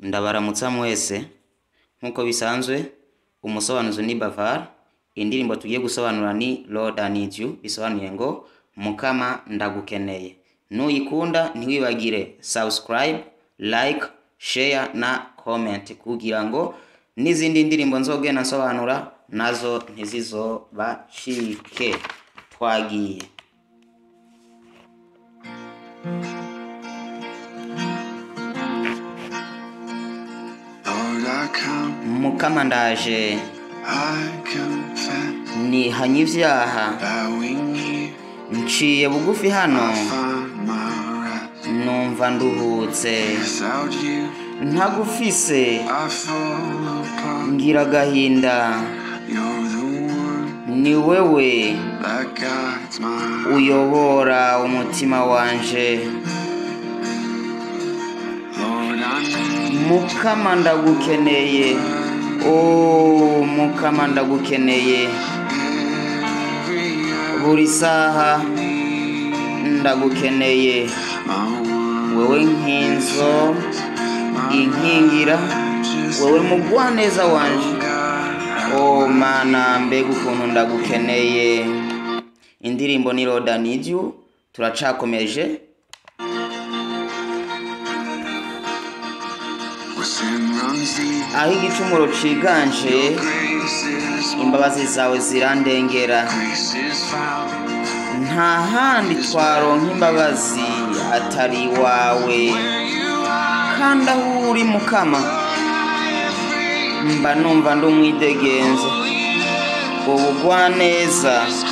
Ndabaramutsa mwese nk'uko bisanzwe, umusobanuzi ni Bavar. Indirimbo tugiye gusobanura ni Lord I Need You, bisobanuye ngo Mukama ndagukeneye. Nuyikunda ntiwibagire subscribe, like, share na comment kugira ngo n'izindi ndirimbo nzogenda nsobanura nazo ntizizobacike. Twagiye. Lord, I come, Mukama ndaje, I confess, nihanye ivyaha, bowing here, nciye bugufi hano, I find my rest. numva nduhutse. Without you, Ntagufise I fall apart. ngira agahinda, You're the one ni wewe that guides my heart. uyobora umutima wanje. Lord, I need Mukama ndagukeneye, oh Mukama ndagukeneye, every hour. buri saha Need ndagukeneye. my one, Wewe nkinzo my inkingira, righteous wewe mugwaneza wanje. God. Oh mana, mbega ukuntu ndagukeneye. Indirimbo ni Lord I Need You, turacakomeje. Where sin runs deep, Aho igicumuro ciganje, grace is imbabazi zawe zirandengera. grace is found. Nta handi twaronka imbabazi atari iwawe. Where you are, Kandi aho uri Mukama, I am free. mba numva ndi umwidegenzo. Ubugwaneza Christ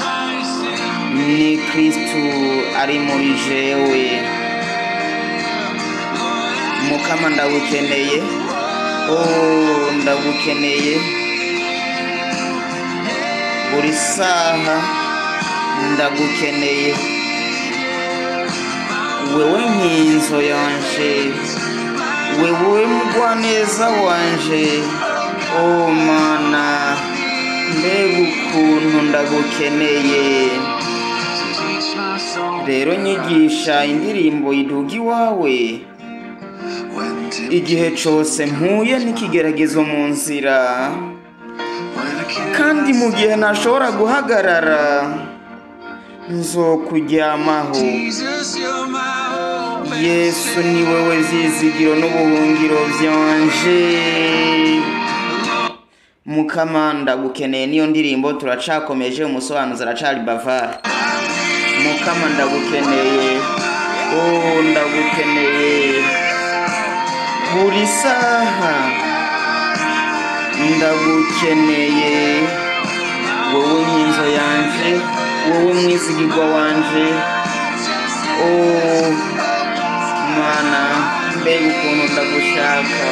in ni Kristu ari muri jewe. Mukama ndagukeneye, oh ndagukeneye, buri saha ndagukeneye. Wewe nkinzo yanje, wewe mugwaneza wanje, oh mana, mbega ukuntu ndagukeneye. So teach my soul Rero nyigisha indirimbo iduga iwawe, when tempted, igihe cose mpuye n'ikigeragezo mu nzira, when I can't kandi mu gihe ntashobora guhagarara nzokuryamaho. Jesus, you're my hope and Yesu ni wewe vyizigiro n'ubuhungiro vyanje. Mukama ndagukeneye, niyo ndirimbo turacakomeje, umusobanuzi aracari Bavar. Mukama ndagukeneye, oh ndagukeneye, buri saha ndagukeneye. Wowe nkinzo yanje, wowe mwizigirwa wanje, oh mana, mbega ukuntu ndagushaka.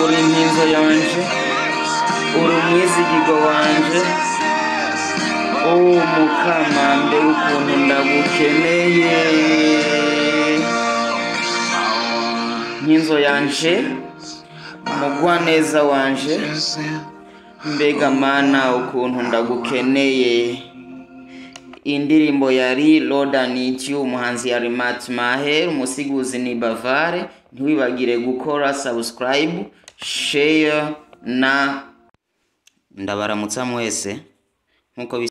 Uri nkinzo yanje, uri umwizigirwa wanje, oh Mukama, mbega ukuntu ndagukeneye. Nkinzo yanje, mugwaneza wanje, sin. mbega mana ukuntu ndagukeneye. Indirimbo yari Lord I Need You, umuhanzi yari Matt Maher, umusiguzi ni Bavare. Ntiwibagire gukora subscribe, share na ndabaramutsa mwese nkuko